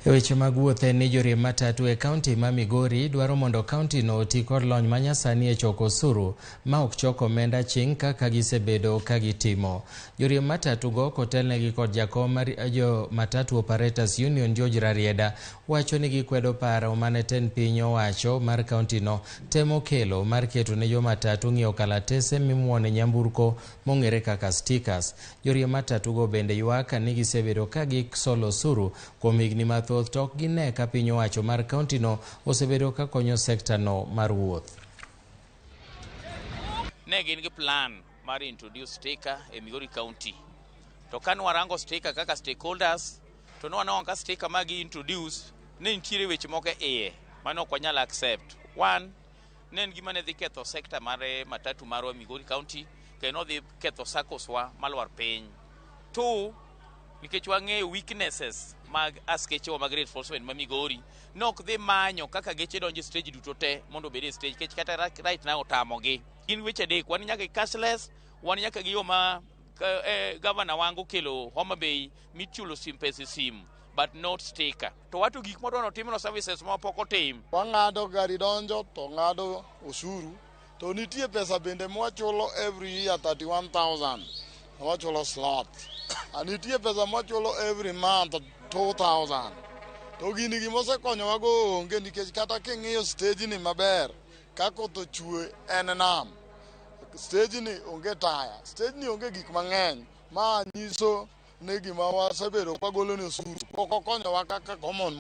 E weche mag wuoth en ni joriemb matatu e kaunti ma Migori dwaro mondo kaunti no oti kod lony manyasani e choko osuru ma ok chok omenda ching' kaka gisebedo ka gitimo. Joriemb matatu go kotelnegi kod jakom mar jo Matatu Operators Union George Rarieda wacho ni gikwedo paro mane tend piny owacho mar kaunti no temo kelo mar keto ne jo matatu ng'iewo kalatese mimuone nyamburko mong'ere kaka stickers. Joriemb matatu go bende ywak ni gisebedo ka gisolo osuru kuom higni mathoth to ok gine ka piny owacho mar kaunti no osebedo ka konyo sekta no mar wuoth. Ne gin gi plan mar introduce sticker e Migori County. To ka nwarango sticker kaka stakeholders, to nwaneno ka sticker ma gi introduce ne nitiere weche moko e iye mane ok wanyal accept. One, ne en gima ne dhi ketho sector mar matatu marwa Migori County, kendo nodhi ketho SACCOs wa malwar piny. Two, nikech wang'eyo weaknesses mag askechewa mag reinforcement ma Migori, nok dhi manyo kaka geche donjo e stage duto te mondo obed e stage, nikech kata right now otamogi. Gin weche adek, wan nyaka gi cashless, wan nyaka gi yo ma gavana wango okelo Homa Bay michulo sim pesa e sim but not sticker. To wato gik modwa notimno services ma pok otim. Wang'ado gari donjo to ng'ado osuru to nitie pesa bende mwachulo every year 31,000 wachulo slot. Nitie pesa mwachulo every month 2,000. To gini gimosekonyowa go onge nikech kata king'iyo stage ni maber ka koth ochwe en nam. Stage ni onge taya, stage ni onge gik mang'eny. Ma nyiso ni gima wasebedo kwagolo ni osuru pok okonyowa kaka common.